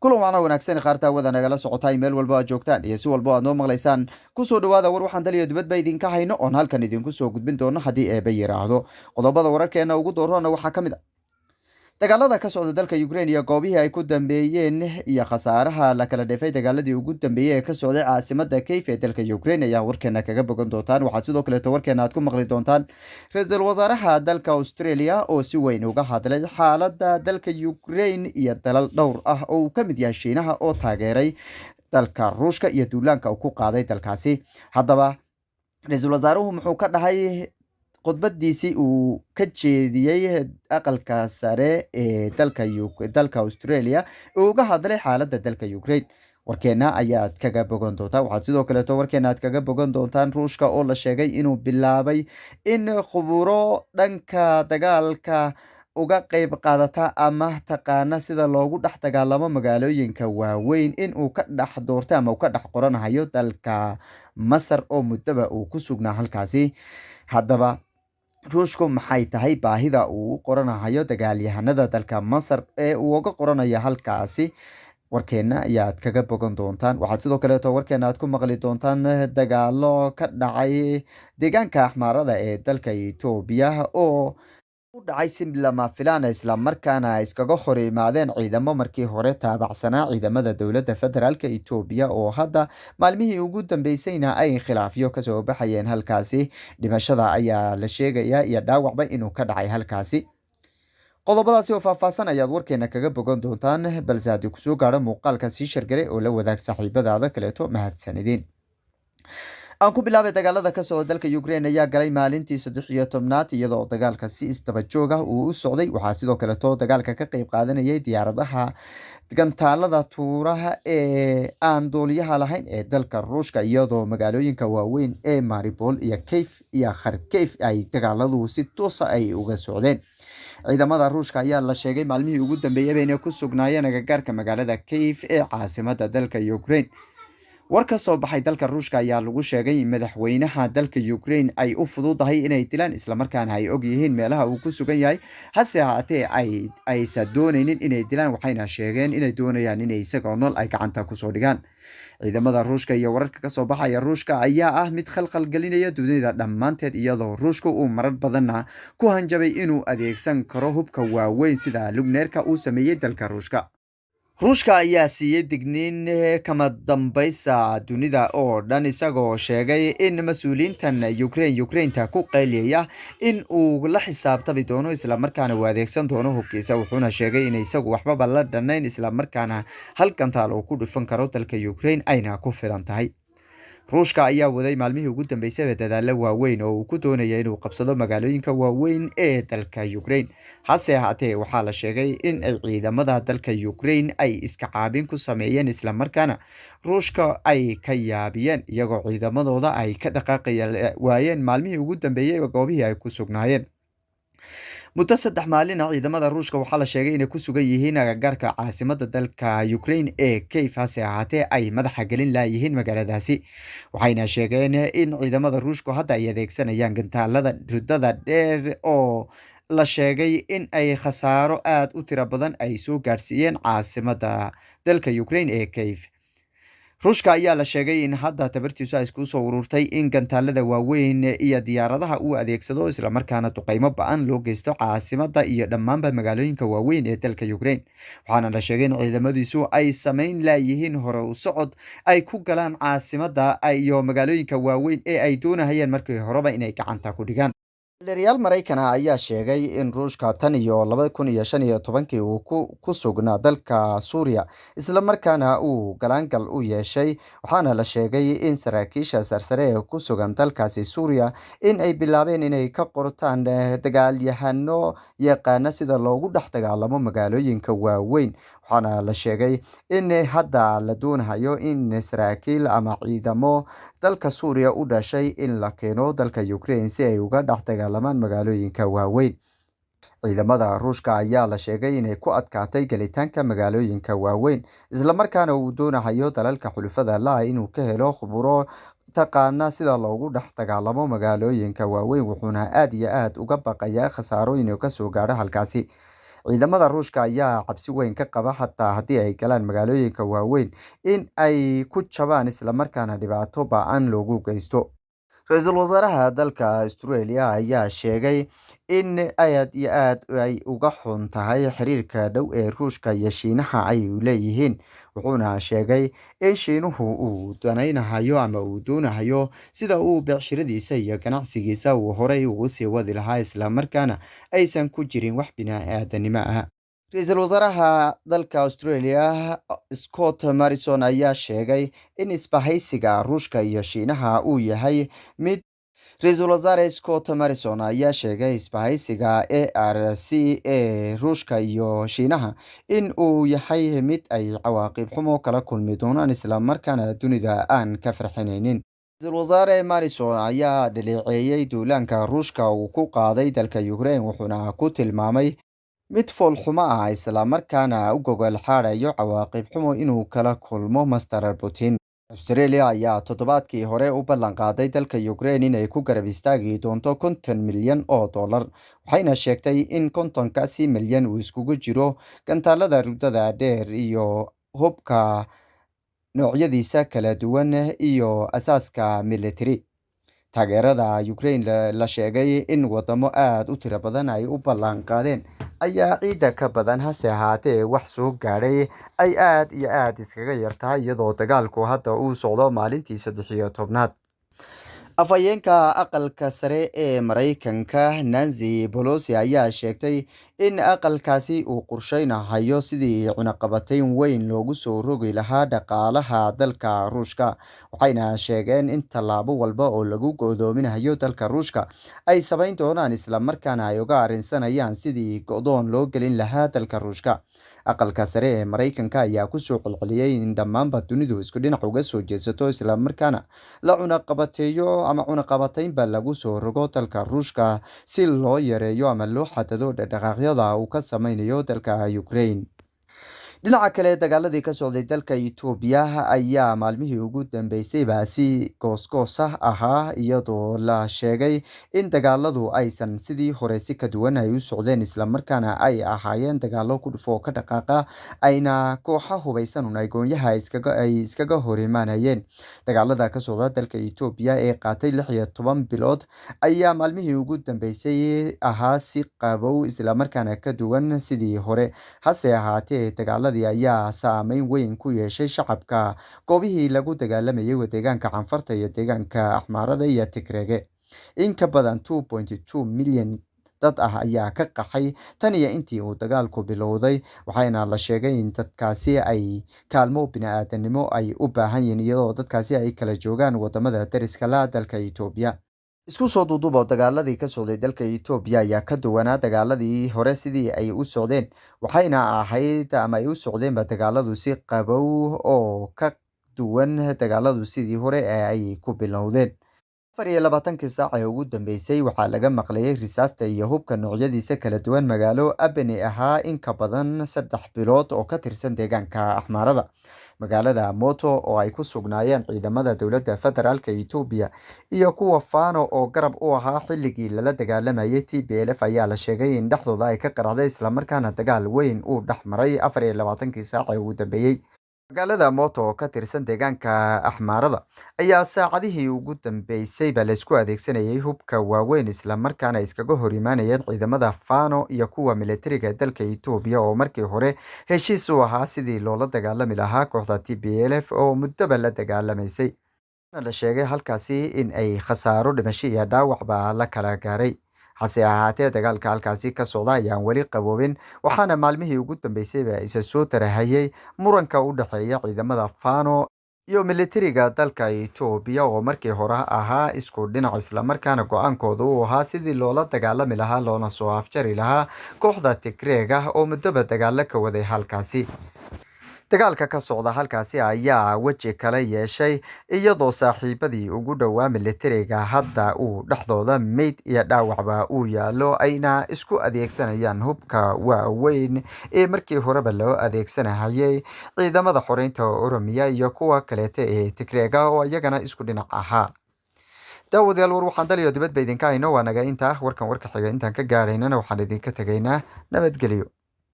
Kulan wacna wanaagsan qaarta hawada nagala socotaay meel walba aad joogtaan iyo si walba aad noo maqlaysaan. Kusoo dhawaada war waxaan daliya dibadba idinka hayno oon halkan idinku soo gudbin doono haddii eebe yiraahdo. Qodobada wararkeena ugu doorana waxaa ka mid ah dagaalada ka socda dalka Ukraine iyo goobihii ay ku dambeeyeen iyo khasaaraha la kala dheefay dagaaladii ugu dambeeyey ee ka socday caasimada Kyiv ee dalka Ukraine ayaa warkeena kaga bogan doontaan. Waxaad sidoo kaleeto warkeena aad ku maqli doontaan ra-iisul wasaaraha dalka Australia oo si weyn uga hadlay xaaladda dalka Ukraine iyo dalal dhowr ah oo uu ka mid yahay Shiinaha oo taageeray dalka Ruushka iyo duulaanka uu ku qaaday dalkaasi. Haddaba ra-iisul wasaaruhu muxuu ka dhahay khudbadiisii uu ka jeediyey aqalka sare ee dalka Australia uu uga hadlay xaaladda dalka Ukraine? Warkeena ayaad kaga bogan doontaan. Waxaad sidoo kaleeto warkeena aad kaga bogan doontaan Ruushka oo la sheegay inuu bilaabay in khuburo dhanka dagaalka uga qeyb qaadata ama taqaana sida loogu dhex dagaalamo magaalooyinka waaweyn in uu ka dhex doortay ama uu ka dhex qoranahayo dalka Masar oo muddaba uu ku sugnaa halkaasi. Haddaba Ruushku maxay tahay baahida uu u qoranahayo dagaalyahanada dalka Masar ee uu uga qoranayo halkaasi? Warkeena ayaad kaga bogan doontaan. Waxaad sidoo kaleeto warkeena aad ku maqli doontaan dagaalo ka dhacay deegaanka Axmaarada ee dalka Itoobiya oo u dhacay si lama filaan, islamarkaana ay iskaga hor yimaadeen ciidamo markii hore taabacsanaa ciidamada dowladda federaalka Itoobiya oo hadda maalmihii ugu dambeysayna ay khilaafyo kasoo baxayeen halkaasi. Dhimashada ayaa la sheegayaa iyo dhaawacba inuu ka dhacay halkaasi. Qodobadaasi oo faahfaahsan ayaad warkeena kaga bogan doontaan, balse haddii kusoo gaadho muuqaalka sii share garee oo la wadaag saaxiibadaada kaleeto. Mahadsanidin. Aan ku bilaabay, dagaalada ka socda dalka Ukraine ayaa galay maalintii 13aad, iyadoo dagaalka si isdaba joog ah uu u socday. Waxaa sidoo kaleeto dagaalka ka qeyb qaadanayay diyaaradaha gantaalada tuuraha ee aan duuliyaha lahayn ee dalka Ruushka, iyadoo magaalooyinka waaweyn ee Mariupol iyo Kyiv iyo Kharkiv ay dagaaladu si toosa ay uga socdeen. Ciidamada Ruushka ayaa la sheegay maalmihii ugu dambeeyayba inay ku sugnaayeen agagaarka magaalada Kyiv ee caasimada dalka Ukraine. War ka soo baxay dalka Ruushka ayaa lagu sheegay in madaxweynaha dalka Ukraine ay u fududahay inay dilaan, islamarkaana ay og yihiin meelaha uu ku sugan yahay, hase ahaatee ay aysan dooneynin inay dilaan. Waxayna sheegeen inay doonayaan inay isagoo nool ay gacanta kusoo dhigaan ciidamada Ruushka. Iyo wararka kasoo baxaya Ruushka ayaa ah mid khalkhal gelinaya dunida dhammaanteed, iyadoo Ruushka uu marar badanna ku hanjabay inuu adeegsan karo hubka waaweyn sida nuclear-ka uu sameeyey dalka Ruushka. Ruushka ayaa siiyey digniin kama dambaysa dunida oo dhan, isagoo sheegay in mas-uuliyiintan Ukraine Ukrainta ku qayliyaya in uu la xisaabtami doono, islamarkaana uu adeegsan doono hubkiisa. Wuxuuna sheegay in isagu waxbaba la dhanayn, islamarkaana hal gantaal uu ku dhufan karo dalka Ukraine ayna ku filan tahay. Ruushka ayaa waday maalmihii ugu dambeysayba dadaalo waaweyn oo uu ku doonaya inuu qabsado magaalooyinka waaweyn ee dalka Ukraine. Hase ahaatee waxaa la sheegay in ay ciidamada dalka Ukraine ay iska caabin ku sameeyeen, islamarkaana Ruushka ay ka yaabiyeen, iyagoo ciidamadooda ay ka dhaqaaqi waayeen maalmihii ugu dambeeyey goobihii ay ku sugnaayeen. Muddo 3 maalina ciidamada Ruushka waxaa la sheegay inay ku sugan yihiin agagaarka caasimada dalka Ukraine ee Kyiv, hase ahaatee ay madaxa gelin laayihiin magaaladaasi. Waxayna sheegeen in ciidamada Ruushku hadda ay adeegsanayaan gantaalada ridada dheer oo la sheegay in ay khasaaro aada u tiro badan ay soo gaadhsiiyeen caasimada dalka Ukraine ee Kyiv. Ruushka ayaa la sheegay in hadda tabartiisu ay isku soo ururtay in gantaalada waaweyn iyo diyaaradaha uu adeegsado, islamarkaana duqeymo ba-an loo geysto caasimada iyo dhammaanba magaalooyinka waaweyn ee dalka Ukraine. Waxaana la sheegay in ciidamadiisu ay samayn laayihiin hore u socod ay ku galaan caasimada iyo magaalooyinka waaweyn ee ay doonahayeen markii horeba inay gacanta ku dhigaan. Xildhibayaal Maraykan ah ayaa sheegay in Ruushka tan iyo 2015-kii uu ku sugnaa dalka Suuriya, isla markaana uu galaangal u yeeshay. Waxaana la sheegay in saraakiisha sarsare ee ku sugan dalkaasi Suuriya in ay bilaabeen inay ka qortaan dagaalyahano yaqaana sida loogu dhex dagaalamo magaalooyinka waaweyn. Waxaana la sheegay in hadda la doonayo in saraakiil ama ciidamo dalka Suuriya u dhashay in la keeno dalka Ukraine si ay uga dhex dagaalamaan magaalooyinka waaweyn. Ciidamada Ruushka ayaa la sheegay inay ku adkaatay gelitaanka magaalooyinka waaweyn, islamarkaana uu doonayo dalalka xulafada la inuu ka helo khuburo taqaana sida loogu dhex dagaalamo magaalooyinka waaweyn, wuxuuna aad iyo aad uga baqayaa khasaarooyin oo kasoo gaadha halkaasi. Ciidamada Ruushka ayaa cabsi weyn ka qaba xataa haddii ay galaan magaalooyinka waaweyn in ay ku jabaan islamarkaana dhibaato ba'an loogu geysto. Ra-iisul wasaaraha dalka Australia ayaa sheegay in aad iyo aad ay uga xun tahay xiriirka dhow ee Ruushka iyo Shiinaha ay leeyihiin, wuxuuna sheegay in Shiinuhu uu danaynayo ama uu doonayo sida uu beecshiradiisa iyo ganacsigiisa uu horey ugu sii wadi lahaa, islamarkaana aysan ku jirin wax bini'aadanimo ah. Ra-iisul wasaaraha dalka Australia Scott Morrison ayaa sheegay in isbahaysiga Ruushka iyo Shiinaha uu yahay mid. Ra-iisul wasaare Scott Morrison ayaa sheegay isbahaysiga ARC ee Ruushka iyo Shiinaha in uu yahay mid ay cawaaqib xumo kala kulmi doonaan, islamarkaana dunida aan ka farxinaynin. Ra-iisul wasaare Morrison ayaa dhaleeceeyay duulaanka Ruushka uu ku qaaday dalka Ukraine, wuxuuna ku tilmaamay mid foolxumo ah, islamarkaana u gogol xaadhayo cawaaqib xumo inuu kala kulmo Master Putin. Australia ayaa toddobaadkii hore u ballan qaaday dalka Ukraine inay ku garab istaagi doonto 50 milyan oo dollar, waxayna sheegtay in 50kaasi milyan uu iskugu jiro gantaalada ridada dheer iyo hubka noocyadiisa kala duwan iyo asaaska military. Taageerada Ukraine la sheegay in wadamo aad u tiro badan ay u ballan qaadeen ayaa ciidda ka badan, hase ahaatee wax soo gaadhay ay aad iyo aad iskaga yar tahay, iyadoo dagaalku hadda uu socdo maalintii 13aad. Afhayeenka Aqalka Sare ee Mareykanka Nancy Pelosi ayaa sheegtay in aqalkaasi uu qorsheynayo sidii cunaqabatayn weyn loogu soo rogi lahaa dhaqaalaha dalka Ruushka, waxayna sheegeen in tallaabo walba oo lagu go'doominayo dalka Ruushka ay samayn doonaan, islamarkaana ay uga arrinsanayaan sidii go'doon loo gelin lahaa dalka Ruushka. Aqalka Sare ee Mareykanka ayaa kusoo celceliyay in dhammaanba dunidu isku dhinac uga soo jeedsato, islamarkaana la cunaqabateeyo ama cunaqabataynba lagu soo rogo dalka Ruushka si loo yareeyo ama loo xadado dhaqdhaqaaqyada uu ka sameynayo dalka Ukraine. Dhinaca kale, dagaaladii ka socday dalka Itoobiya ayaa maalmihii ugu dambeysayba si goosgoos ah ahaa, iyadoo la sheegay in dagaaladu aysan sidii hore si ka duwan ay u socdeen, islamarkaana ay ahaayeen dagaalo ku dhufo ka dhaqaaqa, ayna kooxa hubaysan un ay goonyaha ay iskaga hor imaanayeen. Dagaalada ka socda dalka Itoobiya ee qaatay 16 bilood ayaa maalmihii ugu dambeysay ahaa si qabow, islamarkaana ka duwan sidii hore. Hase ahaatee dagaaladii ayaa saameyn weyn ku yeeshay shacabka goobihii lagu dagaalamayay, deegaanka Canfarta iyo deegaanka Axmaarada iyo Tigreege. In ka badan 2.2 milyan dad ah ayaa ka qaxay tan iyo intii uu dagaalku bilowday, waxaana la sheegay in dadkaasi ay kaalmo bini'aadanimo ay u baahan yihiin, iyadoo dadkaasi ay kala joogaan wadamada dariska la dalka Itoobiya. Isku soo duuduubo, dagaaladii ka socday dalka Itoobiya ayaa ka duwanaa dagaaladii hore sidii ay u socdeen, waxayna ahayd ama ay u socdeenba dagaaladu si qabow oo ka duwan dagaaladu sidii hore ee ay ku bilowdeen. 24kii saac ee ugu dambeysay waxaa laga maqlayay risaasta iyo hubka noocyadiisa kala duwan magaalo Abeni ahaa in ka badan 3 bilood oo ka tirsan deegaanka Axmaarada. Magaalada Moto oo ay ku sugnaayeen ciidamada dowladda federaalka Itoobiya iyo kuwa Fano oo garab u ahaa xilligii lala dagaalamayay TPLF ayaa la sheegay in dhexdooda ay ka qaraxday, islamarkaana dagaal weyn uu dhex maray 24kii saac ee ugu dambeeyey. Magaalada Moto oo ka tirsan deegaanka Axmaarada ayaa saacadihii ugu dambeysayba la isku adeegsanayay hubka waaweyn, islamarkaana iskaga hor imaanayeen ciidamada Fano iyo kuwa militariga dalka Itoobiya oo markii hore heshiis u ahaa sidii loola dagaalami lahaa kooxda TPLF oo muddaba la dagaalamaysay. La sheegay halkaasi in ay khasaaro dhimasho iyo dhaawacba la kala gaaray. Hase ahaatee dagaalka halkaasi ka socda ayaan weli qaboobin, waxaana maalmihii ugu dambeysayba isa soo tarahayay muranka u dhexeeya ciidamada Fano iyo militariga dalka Itoobiya oo markii hore ahaa isku dhinac, islamarkaana go'aankooda uu ahaa sidii loola dagaalami lahaa loona soo afjari lahaa kooxda Tigreega oo muddoba dagaalo ka waday halkaasi. Dagaalka ka socda halkaasi ayaa weji kale yeeshay, iyadoo saaxiibadii ugu dhowaa militariga hadda uu dhexdooda meyd iyo dhaawacba uu yaallo, ayna isku adeegsanayaan hubka waaweyn ee markii horeba loo adeegsanayay ciidamada xoreynta Oromiya iyo kuwa kaleeta ee Tigreega oo iyagana isku dhinac ahaa. Daawadayaal, war waxaan dal iyo dibadba idinka hayno waa naga intaa. Warkan warka xiga intaan ka gaadhaynana waxaan idinka tegaynaa nabadgelyo.